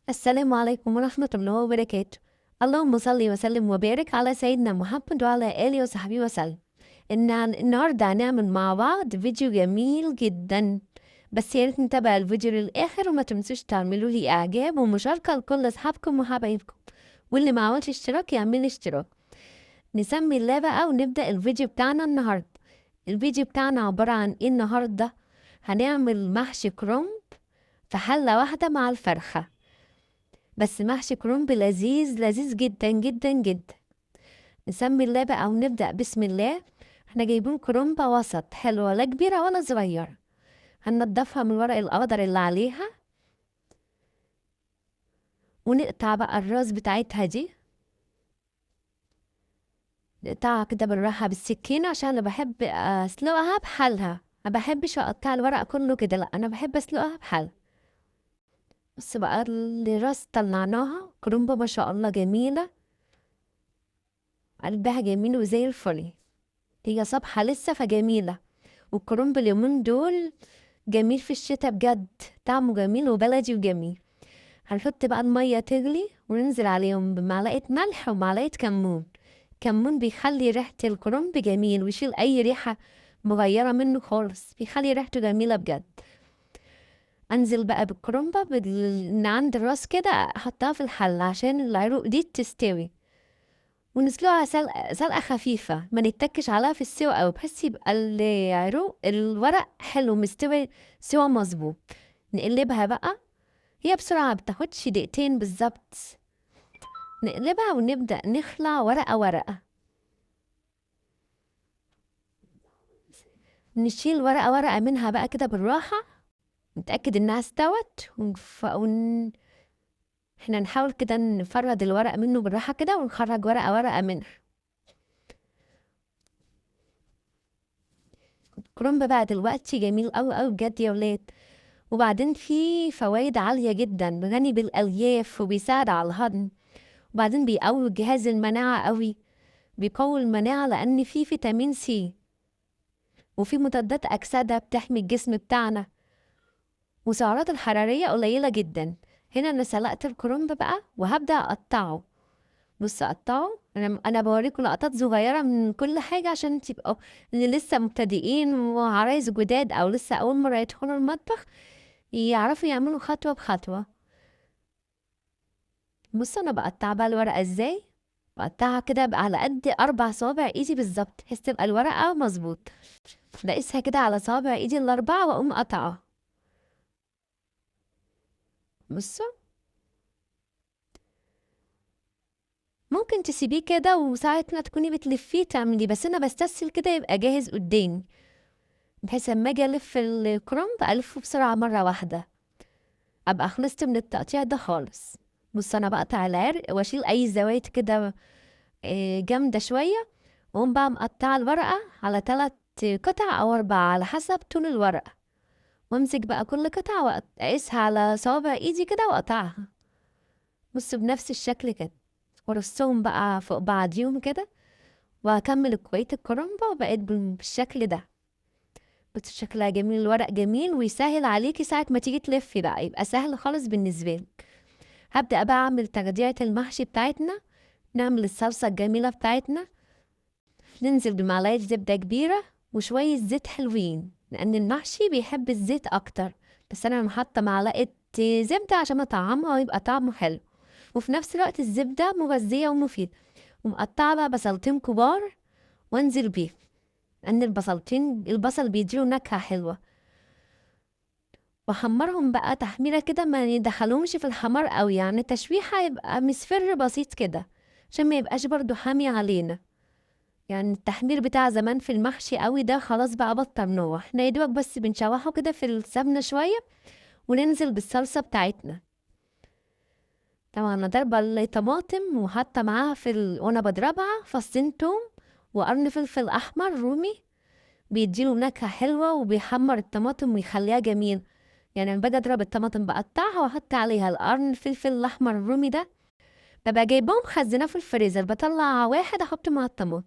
السلام عليكم ورحمة الله وبركاته. اللهم صل وسلم وبارك على سيدنا محمد وعلى آله وصحبه وسلم. النهارده هنعمل مع بعض فيديو جميل جدا، بس يا ريت نتابع الفيديو للآخر وما تنسوش تعملوا لي إعجاب ومشاركة لكل أصحابكم وحبايبكم، واللي ما عملش اشتراك يعمل اشتراك. نسمي الله بقى ونبدأ الفيديو بتاعنا النهارده. الفيديو بتاعنا عبارة عن ايه النهارده؟ هنعمل محشي كرنب في حلة واحدة مع الفرخة، بس محشي كرنب لذيذ لذيذ جدا جدا جدا. نسمي الله بقى ونبدأ بسم الله. احنا جايبين كرنبة وسط حلوة، لا كبيرة ولا صغيرة. هننضفها من الورق الأخضر اللي عليها، ونقطع بقى الراس بتاعتها دي، نقطعها كده بالراحة بالسكينة، عشان أنا بحب أسلقها بحالها، ما بحبش أقطع الورق كله كده، لأ أنا بحب أسلقها بحالها. بص بقى الراس طلعناها، كرنبة ما شاء الله جميلة، قلبها جميل وزي الفل، هي صبحة لسه فجميلة. والكرنب اليومين دول جميل في الشتاء بجد، طعمه جميل وبلدي وجميل. هنحط بقى المية تغلي وننزل عليهم بمعلقة ملح ومعلقة كمون. كمون بيخلي ريحة الكرنب جميل ويشيل أي ريحة مغيرة منه خالص، بيخلي ريحته جميلة بجد. أنزل بقى بالكرنبة من عند الراس كده، أحطها في الحلة عشان العروق دي تستوي، ونسلقها سلقة خفيفة، ما نتكش عليها في السوا أوي، بحيث يبقى العروق الورق حلو مستوي سوا مظبوط. نقلبها بقى، هي بسرعة بتاخدش دقيقتين بالظبط. نقلبها ونبدأ نخلع ورقة ورقة، نشيل ورقة ورقة منها بقى كده بالراحة، نتأكد إنها استوت، احنا نحاول كده نفرد الورق منه بالراحة كده، ونخرج ورقة ورقة منها. الكرنب بقى دلوقتي جميل أوي أوي بجد يا ولاد، وبعدين فيه فوايد عالية جدا، غني بالألياف وبيساعد على الهضم، وبعدين بيقوي جهاز المناعة أوي، بيقوي المناعة لأن فيه فيتامين سي، وفيه مضادات أكسدة بتحمي الجسم بتاعنا، وسعراته الحرارية قليلة جدا. هنا أنا سلقت الكرنب بقى وهبدأ أقطعه. بص أقطعه، أنا بوريكم لقطات صغيرة من كل حاجة عشان تبقوا اللي لسه مبتدئين وعرايس جداد أو لسه أول مرة يدخلوا المطبخ يعرفوا يعملوا خطوة بخطوة. بص أنا بقطع بقى الورقة إزاي، بقطعها كده على قد 4 صوابع إيدي بالظبط، بحيث تبقى الورقة مظبوط. بقيسها كده على صوابع إيدي ال4 وأقوم قطعها. بصوا ممكن تسيبيه كده وساعة ما تكوني بتلفيه تعمليه، بس أنا بستسهل كده يبقى جاهز قدامي، بحيث اما اجي الف الكرنب الفه بسرعة مرة واحدة، ابقى خلصت من التقطيع ده خالص. بص انا بقطع العرق واشيل اي زوايد كده جامدة شوية، واقوم بقى مقطعة الورقة على 3 قطع او 4 على حسب طول الورقة، وامسك بقى كل قطعة واقيسها على صوابع ايدي كده واقطعها. بصوا بنفس الشكل كده، وارصهم بقى فوق بعضيهم كده، وهكمل بقية الكرنبة وبقيت بالشكل ده. بس شكلها جميل، الورق جميل ويسهل عليكي ساعة ما تيجي تلفي بقى، يبقى سهل خالص بالنسبة لك. هبدأ بقى أعمل تجديعة المحشي بتاعتنا، نعمل الصلصة الجميلة بتاعتنا. ننزل بمعلقة زبدة كبيرة وشوية زيت حلوين، لأن المحشي بيحب الزيت أكتر، بس أنا حاطة معلقة زبدة عشان أطعمها ويبقى طعمه حلو، وفي نفس الوقت الزبدة مغذية ومفيدة. ومقطعة بقى بصلتين كبار وانزل بيه، لأن البصل بيديله نكهة حلوة. وحمرهم بقى تحميرة كده، ما يدخلهمش في الحمار قوي، يعني تشويحة يبقى مصفر بسيط كده عشان ما يبقاش برضو حامي علينا. يعني التحمير بتاع زمان في المحشي قوي ده خلاص بقى بطلناه، احنا يا دوبك بس بنشوحه كده في السمنة شوية وننزل بالصلصة بتاعتنا. طبعا انا ضاربة الطماطم وحاطة معاها وانا بضربها فصين توم وقرن فلفل احمر رومي، بيديله نكهة حلوة وبيحمر الطماطم ويخليها جميل. يعني انا باجي اضرب الطماطم بقطعها واحط عليها القرن الفلفل الاحمر الرومي ده، ببقى جايبهم مخزناه في الفريزر، بطلع واحد احطه مع الطماطم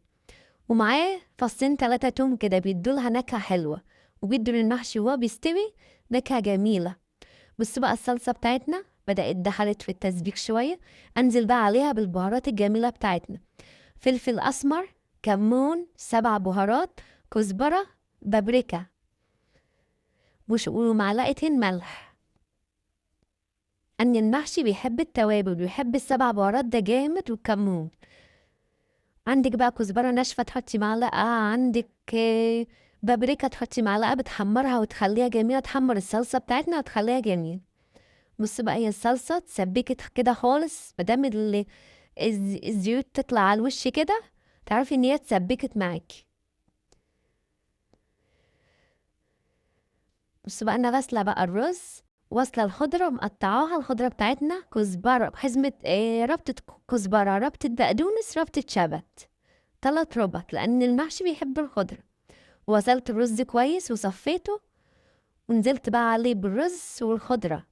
ومعاه فصين 3 توم كده، بيدولها نكهة حلوة وبيدوا للمحشي وهو بيستوي نكهة جميلة. بصوا بقى الصلصة بتاعتنا بدأت دخلت في التسبيك شوية. أنزل بقى عليها بالبهارات الجميلة بتاعتنا، فلفل أسمر، كمون، 7 بهارات، كزبرة، بابريكا، ومعلقتين ملح. أن المحشي بيحب التوابل، بيحب ال7 بهارات ده جامد، والكمون. عندك بقى كزبرة ناشفة تحطي معلقة، عندك بابريكا تحطي معلقة، بتحمرها وتخليها جميلة، تحمر الصلصة بتاعتنا وتخليها جميلة. بص بقى هي الصلصة تسبكت كده خالص، مادام الزيوت تطلع على الوش كده تعرفي ان هي اتسبكت معاكي. بص بقى انا غاسلة بقى الرز، واصلة الخضرة ومقطعاها. الخضرة بتاعتنا كزبرة، حزمة، ربطة كزبرة، ربطة بقدونس، ربطة شبت، 3 ربط لأن المحشي بيحب الخضرة. وغسلت الرز كويس وصفيته، ونزلت بقى عليه بالرز والخضرة،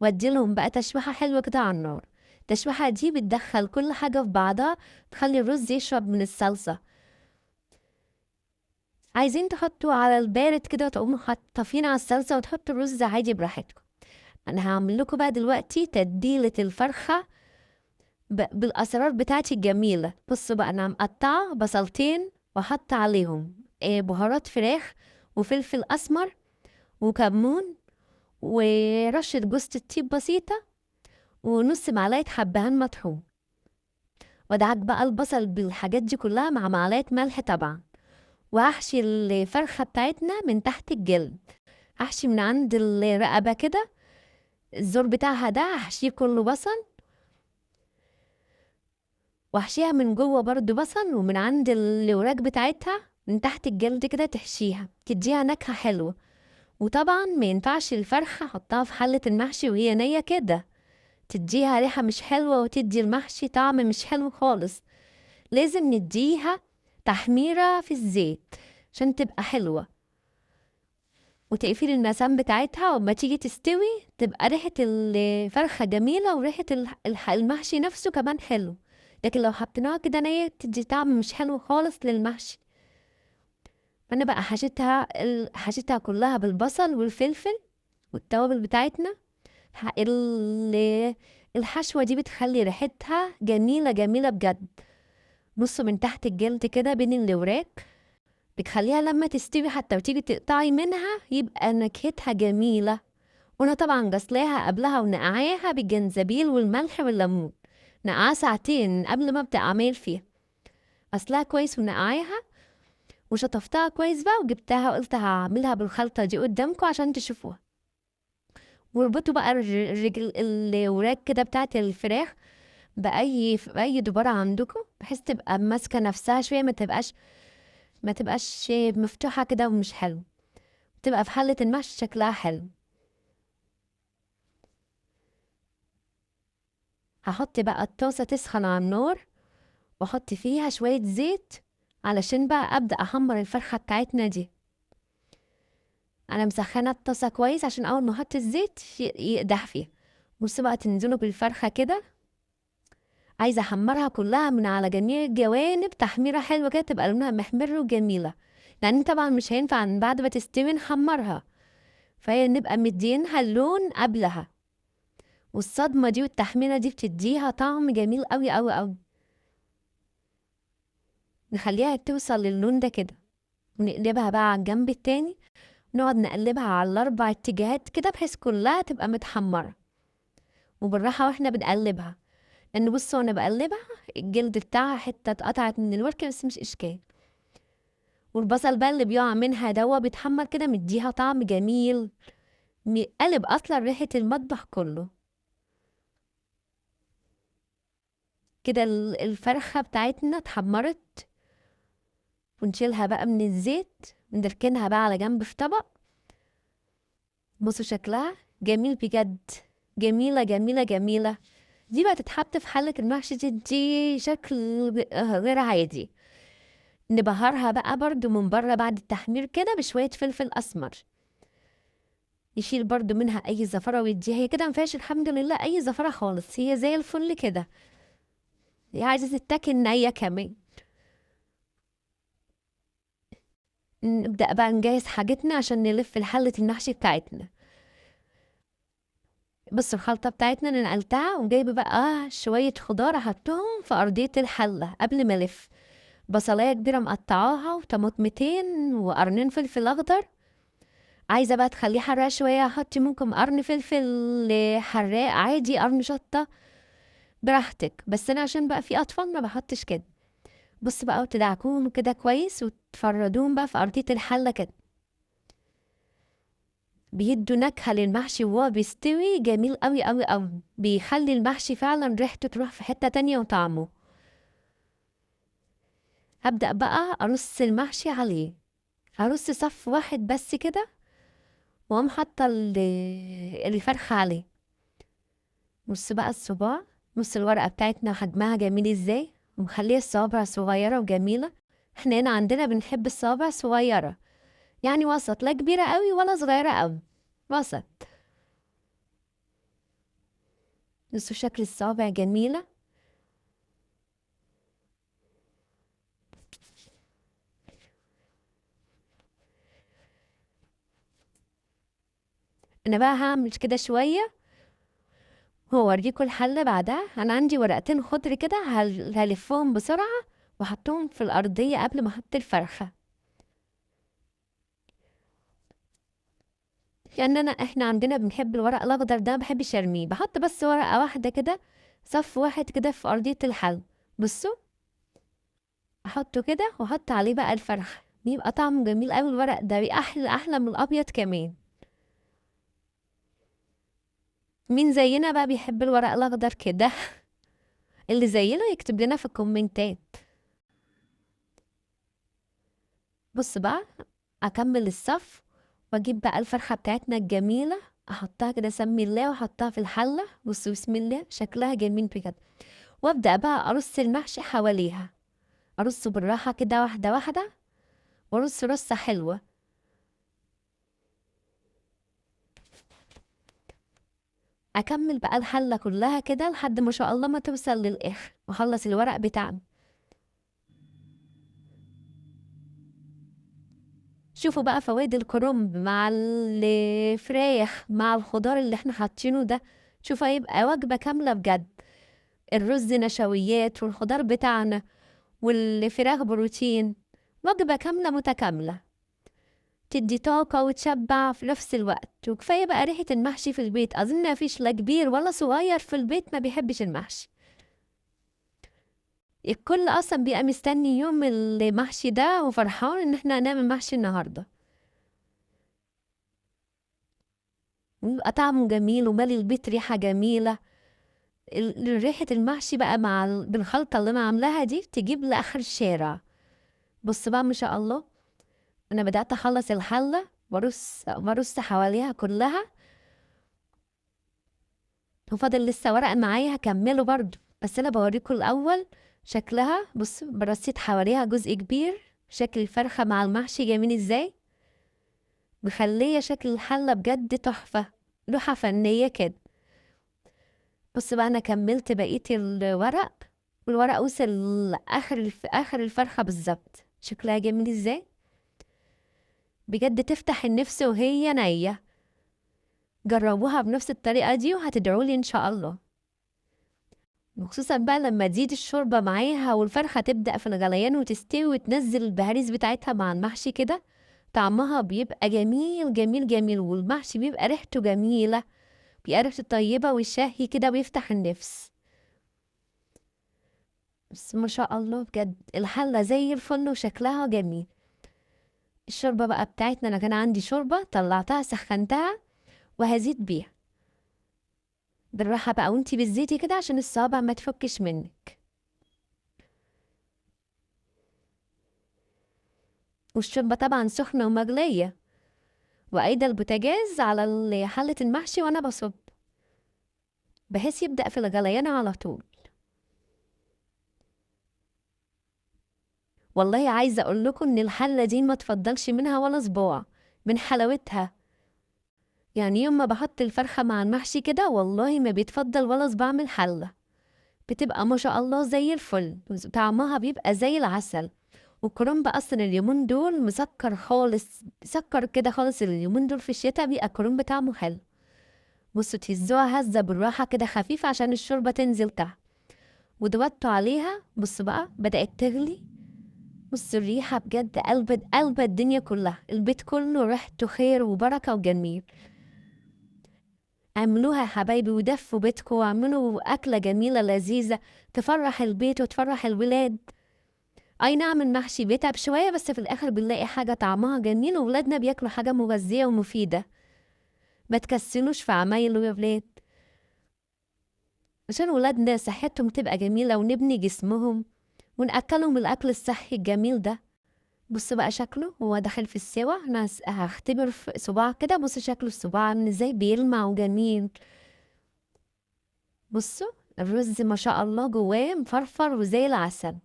واديلهم بقى تشويحة حلوة كده على النار. التشويحة دي بتدخل كل حاجة في بعضها، تخلي الرز يشرب من الصلصة. عايزين تحطوا على البارد كده وتقوموا طافين على الصلصة وتحطوا الرز عادي براحتكم. أنا هعمل لكم بقى دلوقتي تتبيلة الفرخة بالأسرار بتاعتي الجميلة. بصوا بقى، أنا مقطعة بصلتين وحط عليهم بهارات فراخ وفلفل أسمر وكمون ورشة جوزة الطيب بسيطة ونص معلقة حبهان مطحون. وادعك بقى البصل بالحاجات دي كلها مع معلقة ملح طبعا. وهحشي الفرخة بتاعتنا من تحت الجلد، هحشي من عند الرقبة كده، الزور بتاعها ده هحشيه كله بصل، وهحشيها من جوه برضو بصل، ومن عند الوراك بتاعتها من تحت الجلد كده تحشيها، تديها نكهة حلوة. وطبعا ما ينفعش الفرخة احطها في حلة المحشي وهي نية كده، تديها ريحة مش حلوة وتدي المحشي طعم مش حلو خالص. لازم نديها تحميرة في الزيت عشان تبقى حلوة، وتقفلي المسام بتاعتها، وما تيجي تستوي تبقى ريحة الفرخة جميلة وريحة المحشي نفسه كمان حلو. لكن لو حطيناها كده نية تدي طعم مش حلو خالص للمحشي. فأنا بقى حشيتها كلها بالبصل والفلفل والتوابل بتاعتنا. الحشوة دي بتخلي ريحتها جميلة جميلة بجد. بصوا من تحت الجلد كده بين الوراك، بتخليها لما تستوي حتى وتيجي تقطعي منها يبقى نكهتها جميلة. وانا طبعا غسلاها قبلها ونقعاها بالجنزبيل والملح والليمون، نقعها ساعتين قبل ما ابدا اعمل فيها. غسلاها كويس ونقعاها وشطفتها كويس بقى، وجبتها وقلت هعملها بالخلطة دي قدامكم عشان تشوفوها. واربطوا بقى الرجل الوراك كده بتاعت الفراخ بأي دبارة عندكم، بحيث تبقى ماسكة نفسها شوية، ما تبقاش مفتوحة كده ومش حلو، تبقى في حلة المحشي شكلها حلو. هحط بقى الطاسة تسخن على النار، واحط فيها شوية زيت علشان بقى أبدأ أحمر الفرخة بتاعتنا دي. أنا مسخنة الطاسة كويس عشان أول ما أحط الزيت يقدح فيها. بصوا بقى تنزلوا بالفرخة كده، عايزة أحمرها كلها من على جميع الجوانب تحميرة حلوة كده، تبقى لونها محمر وجميلة، لأن طبعا مش هينفع إن بعد ما تستوي نحمرها، فهي نبقى مدينها اللون قبلها. والصدمة دي والتحميرة دي بتديها طعم جميل قوي قوي قوي. نخليها توصل للون ده كده، ونقلبها بقى على الجنب التاني، نقعد نقلبها على الأربع اتجاهات كده بحيث كلها تبقى متحمرة. وبالراحة واحنا بنقلبها، لأن بصوا وانا بقلبها الجلد بتاعها حتة اتقطعت من الورك، بس مش إشكال. والبصل بقى اللي بيقع منها دوا بيتحمر كده، مديها طعم جميل، قلب أصلا ريحة المطبخ كله كده. الفرخة بتاعتنا اتحمرت، ونشيلها بقى من الزيت، ونركنها بقى على جنب في طبق. بصوا شكلها جميل بجد، جميلة جميلة جميلة. دي بقى تتحط في حلة المحشي، دي شكل غير عادي. نبهرها بقى برضو من بره بعد التحمير كده بشوية فلفل أسمر، يشيل برضو منها أي زفرة ويديها. هي كده مفيهاش الحمد لله أي زفرة خالص، هي زي الفل كده، هي عايزة تتاكل نية كمان. نبدأ بقى نجهز حاجتنا عشان نلف الحلة المحشي بتاعتنا. بصوا الخلطة بتاعتنا انا نقلتها، وجايبة بقى شوية خضار احطهم في أرضية الحلة قبل ما الف. بصلاية كبيرة مقطعاها وطماطمتين وقرنين فلفل أخضر. عايزة بقى تخليه حراق شوية حطي ممكن قرن فلفل حراق عادي، قرن شطة براحتك، بس أنا عشان بقى في أطفال ما بحطش كده. بص بقى وتدعكوهم كده كويس وتفردوهم بقى في أرضية الحلة كده، بيدوا نكهة للمحشي وهو بيستوي جميل قوي قوي قوي، بيخلي المحشي فعلا ريحته تروح في حتة تانية وطعمه. هبدأ بقى أرص المحشي عليه، هرص صف واحد بس كده وأقوم حاطة الفرخة عليه. بص بقى الصباع، بص الورقة بتاعتنا حجمها جميل ازاي، ومخليه الصوابع صغيرة وجميلة. احنا هنا عندنا بنحب الصوابع صغيرة، يعني وسط، لا كبيرة قوي ولا صغيرة قوي، وسط. بصوا شكل الصوابع جميلة. انا بقى هعمل كده شوية وهوريكم الحلة بعدها. انا عندي ورقتين خضر كده هلفهم بسرعة واحطهم في الارضية قبل ما احط الفرخة، لان احنا عندنا بنحب الورق الاخضر ده، ما بحبش ارميه، بحط بس ورقة واحدة كده، صف واحد كده في ارضية الحل. بصوا احطه كده واحط عليه بقى الفرخة، بيبقى طعمه جميل قوي الورق ده، بيبقى احلى من الابيض كمان. مين زينا بقى بيحب الورق الاخضر كده؟ اللي زينا يكتب لنا في الكومنتات. بص بقى اكمل الصف واجيب بقى الفرخه بتاعتنا الجميلة، احطها كده، سمي الله، واحطها في الحلة. بصوا بسم الله شكلها جميل بجد. وابدا بقى ارص المحشي حواليها، ارصه بالراحة كده واحدة واحدة، وارص رصه حلوة. اكمل بقى الحلة كلها كده لحد ما شاء الله ما توصل للاخر، واخلص الورق بتاعنا. شوفوا بقى فوائد الكرنب مع الفراخ مع الخضار اللي احنا حاطينه ده، شوفوا هيبقى وجبة كاملة بجد. الرز نشويات والخضار بتاعنا والفراخ بروتين، وجبة كاملة متكاملة تدي طاقة وتشبع في نفس الوقت. وكفاية بقى ريحة المحشي في البيت، أظن مفيش لا كبير ولا صغير في البيت ما بيحبش المحشي، الكل أصلا بيبقى مستني يوم المحشي ده وفرحان إن احنا هنعمل محشي النهاردة. ويبقى طعمه جميل ومالي البيت ريحة جميلة. ريحة المحشي بقى مع بالخلطة اللي أنا عاملاها دي تجيب لآخر الشارع. بص بقى ما شاء الله أنا بدأت أخلص الحلة وأرص حواليها كلها، وفاضل لسه ورق معايا هكمله برضو، بس أنا بوريكم الأول شكلها. بص برصيت حواليها جزء كبير، شكل الفرخة مع المحشي جميل ازاي، مخلية شكل الحلة بجد تحفة، لوحة فنية كده. بص بقى أنا كملت بقية الورق، والورق وصل آخر الفرخة بالظبط، شكلها جميل ازاي بجد، تفتح النفس وهي نية. جربوها بنفس الطريقة دي وهتدعولي إن شاء الله، وخصوصا بقى لما تزيد الشوربة معاها والفرخة تبدأ في الغليان وتستوي وتنزل البهاريز بتاعتها مع المحشي كده، طعمها بيبقى جميل جميل جميل، والمحشي بيبقى ريحته جميلة، بيبقى ريحته طيبة والشهي كده ويفتح النفس. بس ما شاء الله بجد الحلة زي الفل وشكلها جميل. الشوربة بقى بتاعتنا، أنا كان عندي شوربة طلعتها سخنتها وهزيد بيها بالراحة بقى وانتي بالزيتي كده عشان الصوابع ما تفكش منك. والشوربة طبعا سخنة ومغلية، وأيضا البوتاجاز على حلة المحشي وأنا بصب بحيث يبدأ في الغليان على طول. والله عايزة أقول لكم إن الحلة دي ما تفضلش منها ولا صباع من حلاوتها، يعني يوم ما بحط الفرخة مع المحشي كده والله ما بيتفضل ولا صباع من الحلة، بتبقى ما شاء الله زي الفل، طعمها بيبقى زي العسل. والكرنب أصلا اليومين دول مسكر خالص، مسكر كده خالص اليومين دول في الشتاء، بيبقى الكرنب طعمه حلو. بصوا تهزوها هزة بالراحة كده خفيفة عشان الشوربة تنزل تحت، وتوطوا عليها. بصوا بقى بدأت تغلي. بصوا الريحة بجد قلب الدنيا كلها، البيت كله ريحته خير وبركة وجميل. اعملوها يا حبايبي ودفوا بيتكم، واعملوا أكلة جميلة لذيذة تفرح البيت وتفرح الولاد. أي نعم المحشي بيتعب شوية، بس في الآخر بنلاقي حاجة طعمها جميل وولادنا بياكلوا حاجة مغذية ومفيدة. ما تكسلوش في عمايله يا ولاد، عشان ولادنا صحتهم تبقى جميلة ونبني جسمهم ونأكلهم الأكل الصحي الجميل ده. بص بقى شكله هو داخل في السوا، أنا هختبر في صباع كده. بص شكله الصباع عامل ازاي، بيلمع وجميل. بصوا الرز ما شاء الله جواه مفرفر وزي العسل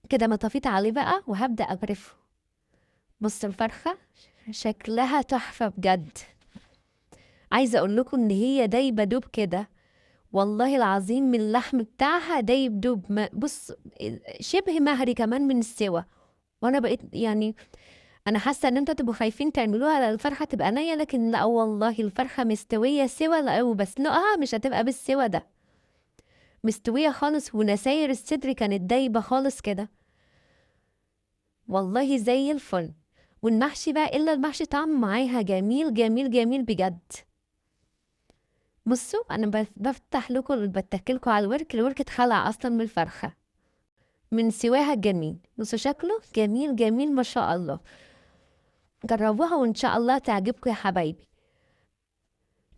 كده. ما طفيت عليه بقى وهبدأ أغرفه. بص الفرخة شكلها تحفة بجد، عايزة أقول لكم إن هي دايبة دوب كده، والله العظيم من اللحم بتاعها دايب دوب. بص شبه مهري كمان من السوا. وأنا بقيت يعني أنا حاسة إن أنتوا تبقوا خايفين تعملوها الفرخة تبقى نية، لكن لا والله الفرخة مستوية سوا. لا وبسلقها مش هتبقى بالسوا ده، مستوية خالص، ونساير الصدر كانت دايبة خالص كده، والله زي الفل. والمحشي بقى إلا المحشي طعم معاها جميل جميل جميل بجد. بصوا أنا بفتح لكم بتكلكم على الورك، الورك اتخلع أصلا من الفرخة من سواها الجميل. بصوا شكله جميل جميل ما شاء الله. جربوها وإن شاء الله تعجبكم يا حبايبي.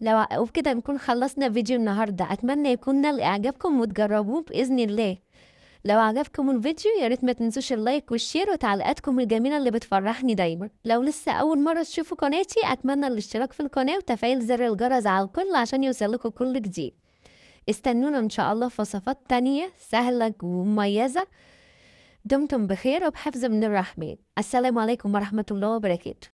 لو وبكده نكون خلصنا فيديو النهارده، أتمنى يكون نال إعجابكم وتجربوه بإذن الله. لو عجبكم الفيديو يا ريت ما تنسوش ال like وال share وتعليقاتكم الجميلة اللي بتفرحني دايما. لو لسه أول مرة تشوفوا قناتي أتمنى الاشتراك في القناة وتفعيل زر الجرس على الكل عشان يوصلكم كل جديد. استنونا إن شاء الله في وصفات تانية سهلة ومميزة. دمتم بخير وبحفظ من الرحمن. السلام عليكم ورحمة الله وبركاته.